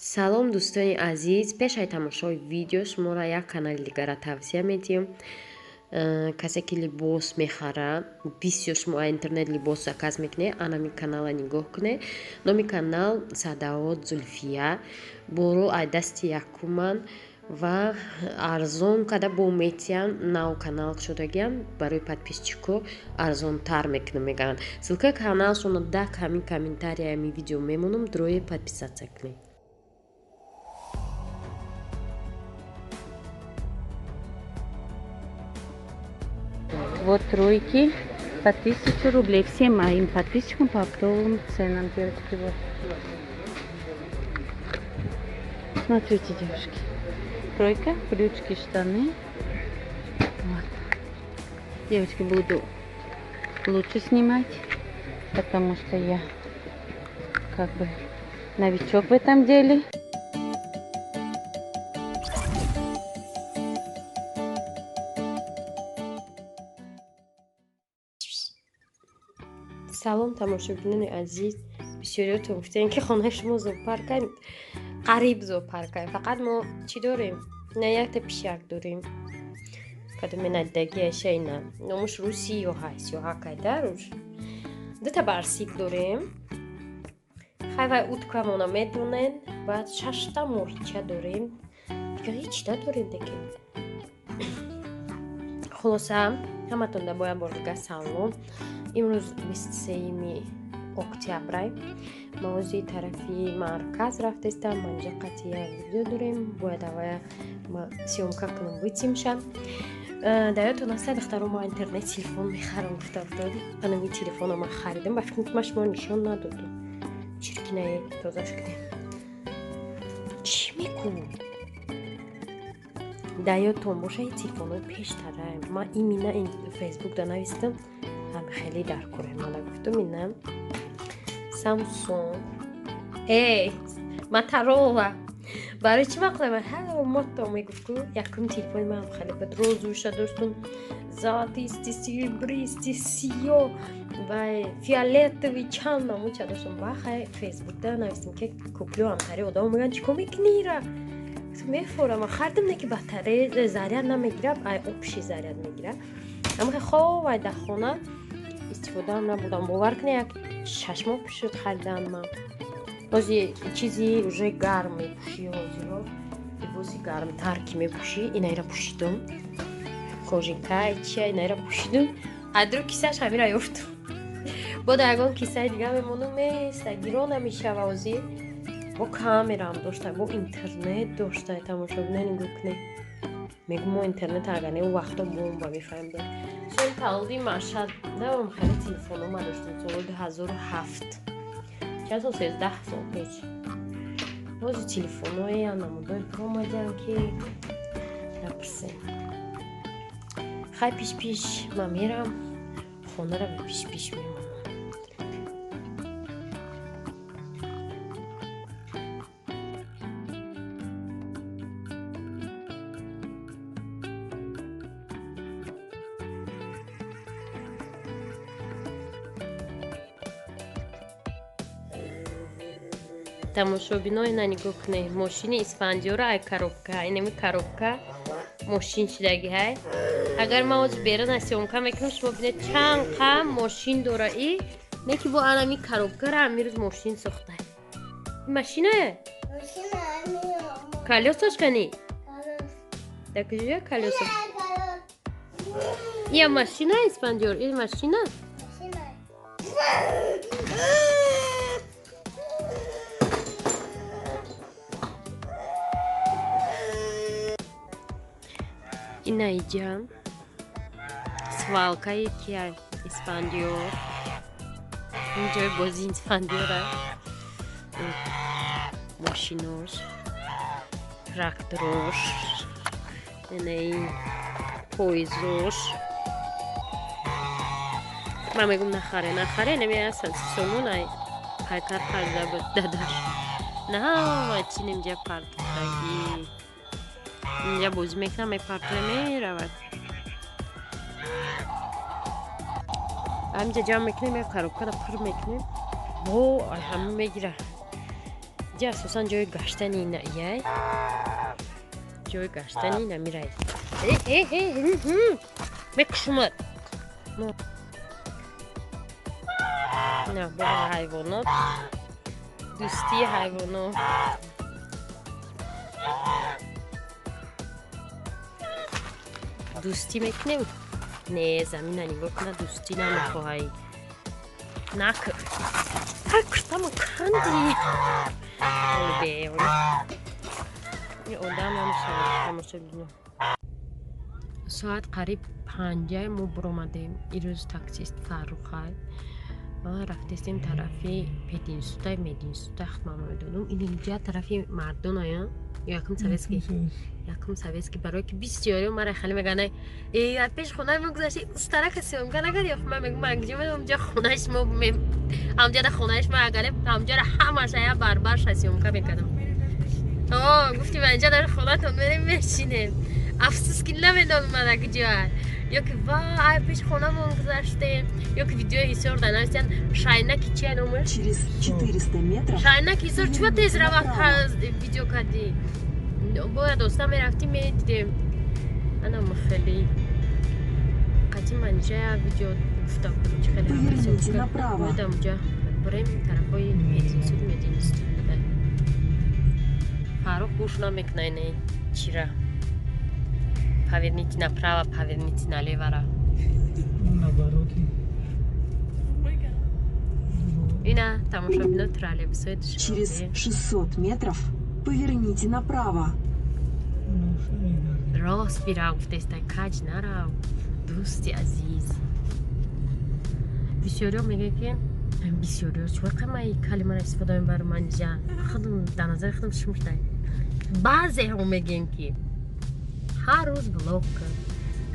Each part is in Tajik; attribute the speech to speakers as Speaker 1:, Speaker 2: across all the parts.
Speaker 1: Салом, дӯстони азиз. Пеш ай тамошои видео шуморо як канали дигара тавсия медиҳем. Касе ки либос мехара, бисёр шумо а интернет либос заказ мекунед, анами канала нигоҳ кунед. Номи канал Садаот Зулфия. Боро ай дасти якуман ва арзон када бо метиҳан. Нав канал шудагиам, барои подписчико арзонтар мекунам мегӯянд. Ссылкаи каналшонро дар ҳамин комментарияи ҳамин видео мемонам, дрои подписаться кунед.
Speaker 2: Вот тройки по 1000 рублей. Всем моим подписчикам по оптовым ценам, девочки. Вот. Смотрите, девушки. Тройка, брючки, штаны. Вот. Девочки, буду лучше снимать, потому что я как бы новичок в этом деле.
Speaker 1: Салом, тамошобинони азиз. Бисёриётон гуфтем, ки хонаи шумо зоопаркай. Қариб зоопаркай. Фақат мо чӣ дорем? На якта пишак дорем, кадоменаддагиаша ина, номуш рӯси ёҳай сиёҳакай даруш. Дута барсик дорем, хай вай уткамона медонен. Баъд шашта моҳича дорем, дигар ҳеҷ надорем деки. Хулоса, ҳаматонда бояд бор дигар салом. Имрӯз 23-юми октябрай. Ма ози тарафи марказ рафтаистам. Манҷа қатъи як видео дорем, бояд авая ма съёмка кунам, битимша. Дар ёдтон аста, духтаро, ма интернет телефон мехарам гуфта будам? Анами телефона ма харидам. Ба фикр, ма шумо нишон надодам. Чиркинае тозаш кунем. Чӣ мекунӣ? Дар ёдтон боша, ин телефонҳои пештара. Ма имина фейсбук да навистам, ҳам хеле дар кора мана гуфтум. Ина Самсунг, эй Моторола. Барои чӣ мақлама ҳало мото мегуфт ку? Якум телефони маам хеле буд, розуша доштум, золотистый, серебристый, сиё ва фиолетовый, чанд намуча доштум. Ва хай фейсбукда навистем, ки куплю. Ҳамтари одамо мегӯянд, чӣ кор мекунӣ ира? Мефорам, хардим, не ки батарея заряд намегирад, ай общий заряд мегирад. Ама хов ай дар хона истифодаам набудам. Бовар кунед, як 6 моҳ шуд харидан. Ман бози чизи уже гарм мепӯшӣ, ҳозиро либоси гармтар ки мепӯшӣ, инайра пӯшидум, кожинка чия, инайра пӯшидум. Адру кисаш ҳамира ёфтум, бо дар ягон кисаи дига мемонум, места гиро намешава. Ҳозир бо камераам дошта, бо интернет дошта. Тамошобина, нигоҳ кунед. Мегӯм, мо интернет агар не, вақто бомба мефаҳмидем. Соли таваллуди Машад давом хеле телефонҳо ма доштем, соли 2007, чанд сол, 13 сол пеш. Бози телефонҳое намудои промадиам, ки напурсем. Хай, пиш пиш ма мерам, хонаро ба пиш пиш мемонам. Тамошобино, ина нигоҳ кунед, мошини Исфандиёра ай коробка, инами коробка мошин шидаги ҳай. Агар ман ҳозир берана съёмка мекунам, шумо бинед, чанд қа мошин дора. И не ки бо анами коробкара амирӯз мошин сохта. Машина колёсош кани, дар куҷоя колёсо? Я машина, Исфандиёр, ин машина. Ина иҷа свалкае ки Исфандиёр, ин ҷои бозии Исфандиёра, мошинош, тракторош, инаи поездош. Ман мегум, нахаре, нахаре. Намеясан сомон ай пайкар харида буд дадаш. На чин инҷа партофтагӣ, инҷа бозӣ мекунам, мепартоя, меравад. Ҳаминҷа ҷамъ мекунем, як коробкада пур мекунем, бо ҳама мегира. Иҷа асосан ҷои гаштани яй, ҷои гаштани намирай. Мекушумад на бо ҳайвонот, дӯстии ҳайвонот. Дӯстӣ мекунем? Не, замина нигоҳ куна, дӯстӣ намехоҳай. Накр куртамо канди. Одам намешавад, тамошобино. Соат қариб 5-ай, мо буромадем. Ирӯз таксист Фаррухай. Рафтестем тарафи пединститутай, мединститутай, хатман намедонам. Ин инҷа тарафи мардоная, якум советский, якум советский. Барое ки бисёриё мара хеле мегӯянд: э, пеш хонаи мо гузашти, устара касе омга нагар. Ё ман мегӯм, ман куҷо медонам, ҷа хонаи шумо, ҳамҷада хонаи шумо, агаре ҳамҷара ҳамаша я барбар ша съёмка мекардам. Гуфти, ман инҷа дар хонатон мерем, мешинем. Афсӯс, ки намедонам мана куҷоа. Ё ки вай, пеш хонамон гузаштем, ё ки видеои Ҳисор да нависян, шайнаки чия номаш?
Speaker 3: Через 400 метров
Speaker 1: Шайнаки Ҳисор чуба тез равад, видео кардӣ? Бояд оста мерафтим, медидем. Ана хеле қати манҷа видео гуфта будам, чи хеле.
Speaker 3: Поверните направо.
Speaker 1: Бояд амҷа бурем тарафҳои мединститут, мединститут буда. Фаррух гӯш намекунай, не чира поверните направо, поверните налево ра.
Speaker 4: Наоборот.
Speaker 1: Ина тамошобино, троллейбусҳои
Speaker 3: Через
Speaker 1: Душанбе.
Speaker 3: 600 метров поверните направо.
Speaker 1: Рост бирав гуфтестай, каҷ нарав, дӯсти азиз. Бисёриё мегӯяд, ки бисёриё чӣ ма калимаро истифода мебарам, манҷа худам дар назари худам шумштай. Баъзеҳо мегӯем, ки ҳар рӯз влог кун.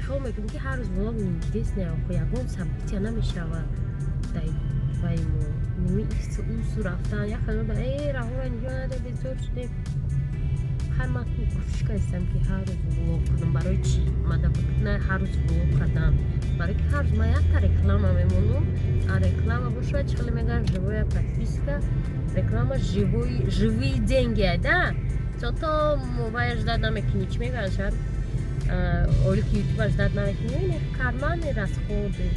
Speaker 1: Хел мекунем, ки ҳар рӯз влог неинтересно, ягон события намешавад дар вай мо. Ними ису усу рафтан як хел э раҳора нигоҳ наде, безор шудем. Ҳар ман кӯшиш кардам, ки ҳар рӯз влог кунам. Барои чӣ мада на ҳар рӯз влог кардан? Барои ки ҳар рӯз ман якта реклама мемонам, а реклама бошад, чӣ хеле мегӯянд, живая подписка, реклама живой, живые деньги, да. То мобайл ждать намекунӣ, чӣ мегӯянд, шар олики ютуба ждать намекунӣ, ин карманные расходы.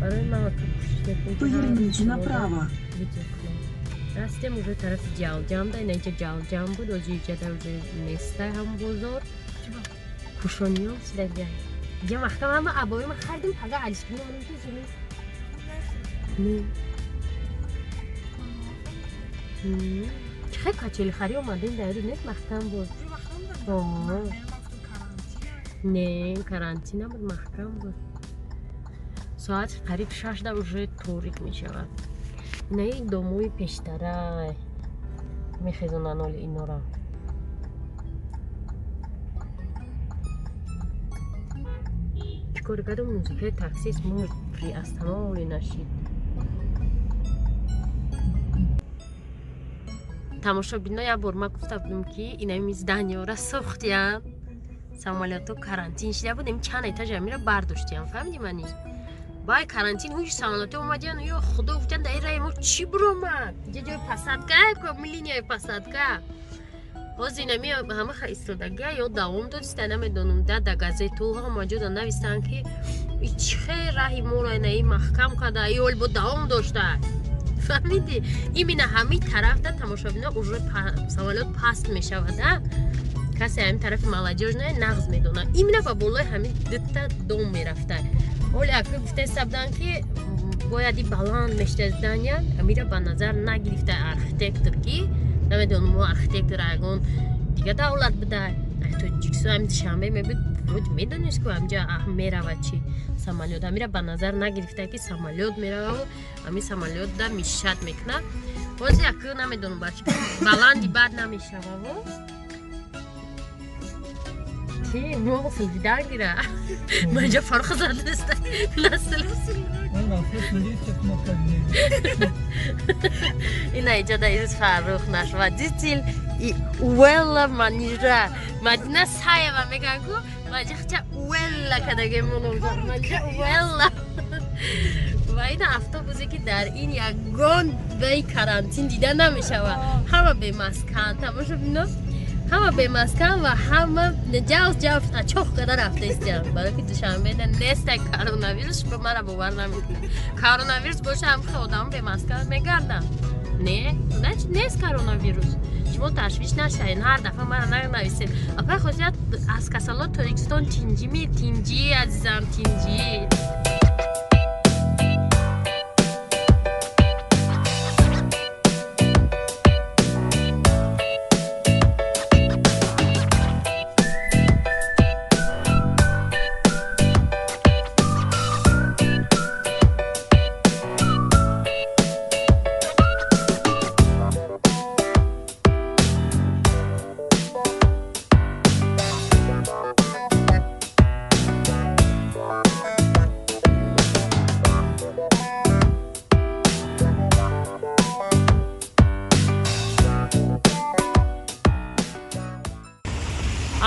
Speaker 1: Барои ман кӯшиш мекунам.
Speaker 3: Поверните направо.
Speaker 1: Видео кунам. Растем уже тарафи Ҷалҷамда. Ина инҷа Ҷалҷам буд, ози иҷада уже нестай ҳам бозор. Кушониён сидагия ҷа маҳкам ҳама абоима харидим, пага алишкини монем, ки зими не. Чӣ хел качели хари омадем, дар рӯз нест, маҳкам буд. Не, карантин набуд, маҳкам буд. Соат қариб 6-да, уже торик мешавад. Инаи домои пештарай мехезонанд оли инора. Чӣ кор кардам, музикаи таксист мо приостановлена нашид. Тамошобино, як бор ман гуфта будам, ки инами здания ра сохтиян, самолёто карантин шида буд, ин чанд этаж амира бардоштиян, фаҳмиди мани? Бай карантин ҳуш самолёто омадиян, ё худо, гуфтан, дар раи мо чӣ буромад? Иҷа ҷои посадка, линияи посадка. Ҳозир инами ҳама истодагия ё давом додиста, намедонам. Да газету ҳама ҷода навистанд, ки чӣ хел раҳи моро инаи маҳкам карда, ё бо давом дошта, фаҳмиди? Именно ҳамин тарафда, тамошобино, уже самолёт паст мешавад, а касе ҳамин тарафи Молодёжная нағз медонад, именно ба болои ҳамин дута дом мерафта. Ҳоли ака гуфтаиста буданд, ки бояд и баланд мешта здания, амира ба назар нагирифта архитектор, ки намедонам, мо архитектор ягон дига давлат буда, Тоҷикистон ҳамин Душанбе мебуд, вроде медонист, ку ҳамҷа меравад чи самолёт. Амира ба назар нагирифта, ки самолёт меравад, ҳамин самолёт да мешать мекунад. Ҳозир ака намедонам, бачи баланди бад намешававо, ки мо силфидан гира. Манҷа фарқ задаста насл.
Speaker 4: Он вопрос лифта кнопка.
Speaker 1: Ина иҷода ирӯз Фаррух, наш водитель, и уелла манижа Мадина Саева мегӯян, ку маҷахча уелла кадагемономҷа, маҷа уелла. Ва ин автобусе, ки дар ин ягон вай карантин дида намешавад. Ҳама бемаскан, тамошо бино, ҳама бемаскан ва ҳама ҷавз ҷавз чоқ када рафта истиям, барои ки Душанбеда неста коронавирус. Ба мара бовар намекунад. Коронавирус боша, ҳам одамо бемаска мегарданд. Не, значит, нест коронавирус. Шумо ташвиш нашавед, ҳар дафъа мара нанависед: «Апай Хосият, аз касалот Тоҷикистон тинҷими?» Тинҷӣ, азизам, тинҷӣ.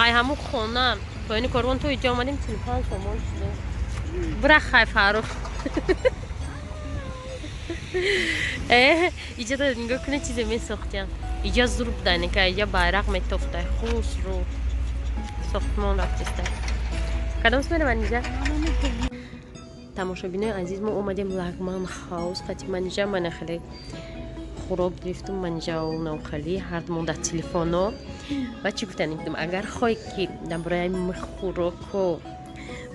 Speaker 1: Ай, ҳамун хона поёни корвон то иҷо омадем, 45 сомон шуда. Бура, хай, Фаррух, иҷода нигоҳ кунед, чизе месохтям. Иҷа зур буда, ника иҷа байрақ метофта, хушрӯ сохтмон рафтиста. Кадом мераванд иҷа? Тамошобинои азиз, мо омадем Лагман Хаус. Қати Манижа мана хеле хӯрок гирифтум, Манижа навхали ҳардумон дар телефоно. Ва чӣ гуфтан будам, агар хоҳед, ки дар бораи хӯрокҳо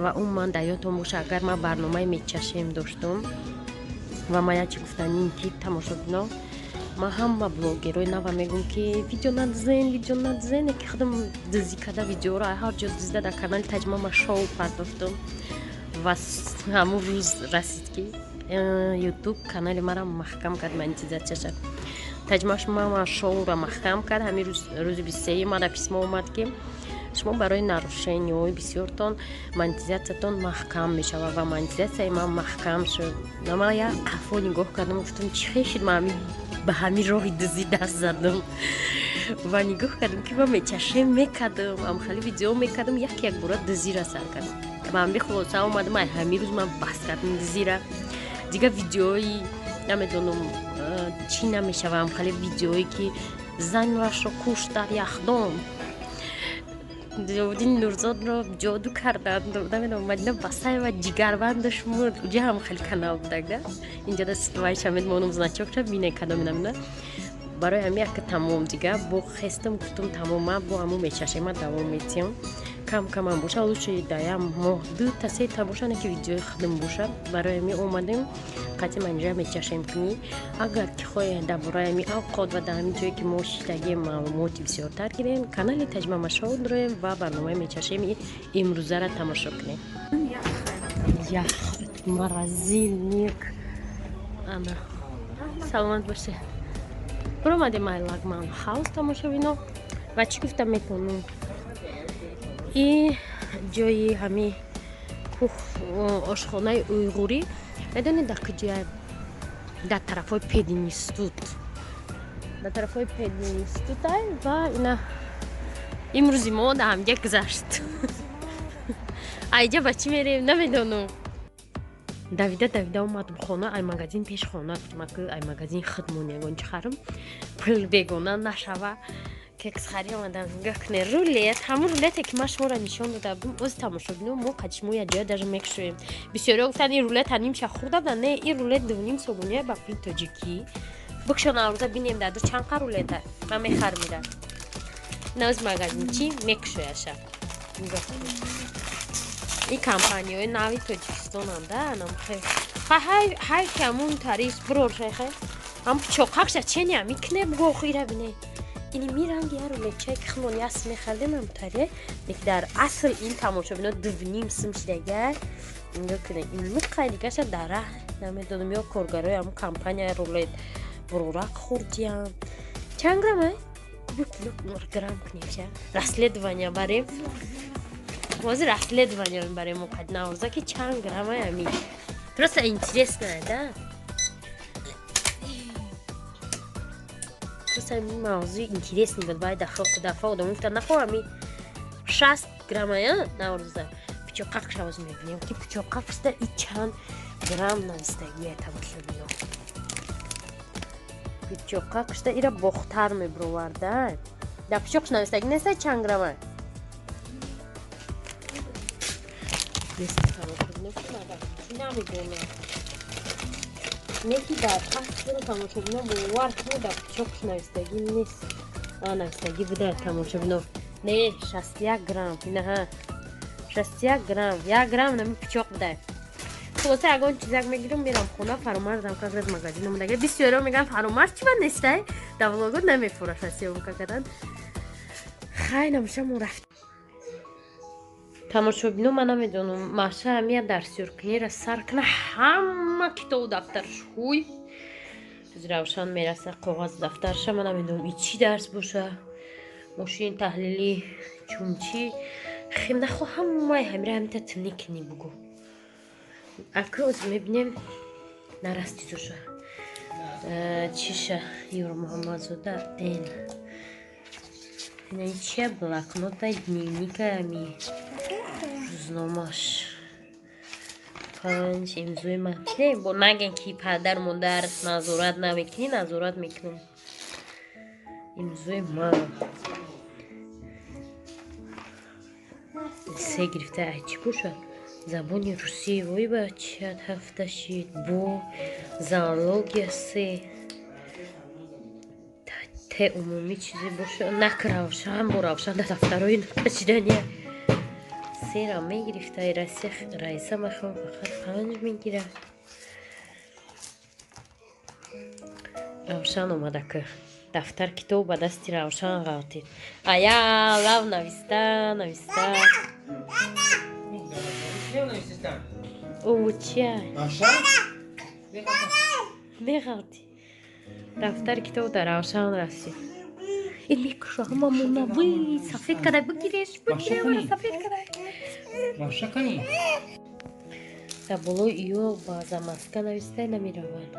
Speaker 1: ва умуман дар ёдтон боша, агар ман барномаи мечашем доштум. Ва ман як чӣ гуфтаним, ки тамошобино, ман ҳама блогерои нава мегӯм, ки видео надизен, видео надизен, ки худам дизӣ карда видеоро ҳар ҷо дизида дар канали Таҷмама Шоу партофтум. Ва ҳамун рӯз расид, ки Ютуб канали мара маҳкам кард, монетизатсияша Таҷмама Шоура маҳкам кард. Ҳамин рӯз, рӯзи 23-юм, мара письмо омад, ки шумо барои нарушениҳои бисёртон монетизатсиятон маҳкам мешавад. Ва монетизатсияи ман маҳкам шуд. Ва ман як қафо нигоҳ кардам, гуфтам: «Чӣ хел шуд, ман ба ҳамин роҳи дизӣ даст задам?» Ва нигоҳ кардам, ки ман мечашем мекардам, амхали видео мекардам, як як бора дизира сар кардам. Ба ҳамин хулоса омадам, ай ҳамин рӯз ман бас кардам дизира. Дигар видеои намедонам чӣ намешавам, амхали видеое, ки занашро кушт дар яхдон, Зиёвуддини Нурзодро ҷоду карданд, намедонам, Мадина Басаева ҷигарбандаш мурд, уҷа ҳам хеле канал будак да. Инҷа да вайша медмонам, значокша бине, кадоми намина. Барои ҳамин яка тамом, дига бо хестам, гуфтум: «Тамом, ман бо ҳамун мечашем, ман давом метиҳам, кам камам боша, лучше даям моҳ дута сета боша, не ки видеои худам боша». Барои ҳамин омадем қати Манижа мечашем кунӣ. Агар ки хоҳед дар бораи ҳамин авқот ва дар ҳамин ҷое, ки мо шиштагием, маълумоти бисёртар гирем, канали Таҷмама Шоу дорем ва барномаи мечашем имрӯзара тамошо кунем. Ях, морозильник. Ана, саломат бошед. Биромадем ай Лагман Хаус, тамошобино. Ва чӣ гуфтам метавонам, и ҷои ҳамин ошхонаи уйғурӣ, медонед дар куҷоя? Дар тарафҳои пединститут, дар тарафҳои пединститутай. Ва ина имрӯзи мо дар ҳамҷа гузашт. Айҷа ба чӣ мерем, намедонам. Давида давида омадам хона. Ай магазин пеш хона гуфтам, ки ай магазин худмон ягон чӣ харам, пул бегона нашава. Кекс хари омадам. Нигоҳ кунед, рулет, ҳамун рулете, ки ман шуморо нишон дода будам. Оз, тамошобино, мо қади шумо як ҷоя даже мекушоем. Бисёриҳо гуфтанд, ин рулета нимша хӯрда буда. Не, ин рулет 2,5 сомония ба пули тоҷикӣ. Бикшон, аврӯза бинем, дар ду чанд қа рулета ман мехарам. Ира наоз магазинчи мекушояша. Нигоҳ кунед, ин компанияҳои нави Тоҷикистонам да. Ҳай, ки ҳамун тарис бирор шайхе, ҳам пичоқакша чения микне. Буго, ира бине, ини миранги я рулетчае, ки худмон яс мехардем, ҳамтаре. Леки дар асл ин, тамошобино, 2,5 сум шидагай. Нигоҳ кунед, ин миқай дигаша дара намедонам, ё коргарои ҳамун компания рулет бурорак хӯрдиям. Чанд грамм? Грамм кунем, расследование барем. Ҳозир расследование мебарем муқад наврӯза, ки чанд граммай ами. Просто интересно, да, просто ами мавзӯи интересный буд. Баъд дафъа одам гуфта нахо, ами 60 граммая. Наврӯза пичоқақ шавоз мебинем, ки пичоқақ шуда и чанд. Грамм навистагия, тамошобино. Пичоқа кушта ира бохтар мебироварда. Дар пичоқш навистагӣ неста, чанд грамма? Нест, тамошобино, намедонам. Неки дар асл, тамошобино, бовар кунед, дар пичоқш навистагӣ нест. А, навистагӣ буда, тамошобино. Не, 61 грамм, инаҳа, 61 грамм, 1 грамм нами пичоқ буда. Хулоса, ягон чизак мегирам, мерам хона. Фаромарзам как раз магазин омадага. Бисёриҳо мегӯянд, Фаромарз чӣ ба нестай, дар влого намефураша съёмка кардан. Хай, набоша, мо рафт, тамошобино. Ман намедонам, Маша ҳамия дарсёркунира сар кана, ҳама китобу дафтарш ҳуй. Равшан мераса, коғаз дафтарша. Ман намедонам, и чӣ дарс боша, мошини таҳлилӣ чунчи хим нахо, ҳамаи ҳамира ҳамита тиникни бугу. Акрӯз мебинем, нарастизоша. Чиша Юрмуҳаммадзода эн инаи чия, блокнота, дневника, ами рӯзномаш панҷ имзои ман. Не, бо наген, ки падар модар назорат намекунӣ. Назорат мекунам. Имзои ман, се гирифта. Ай, чӣ бошад? Забони русӣ. Вой, бачат, ҳафта шид. Бо зоология се те умумӣ чизе боша. Нак, Равшан, бо Равшан дар дафтарои кашидания сера мегирифта. Россия Раиса махом фақат панҷ мегирад. Равшан омада, ки дафтар китоб ба дасти Равшан ғалтид. Ая лав нависта нависта. Чия меғалти? Дафтар китоб дар Равшан расид. Ин мекуша ҳамамона. Вый, сафед кадай, бигиреш, бигире, сафед кадай. Дар болои ё ба замазка навистай, намераванд.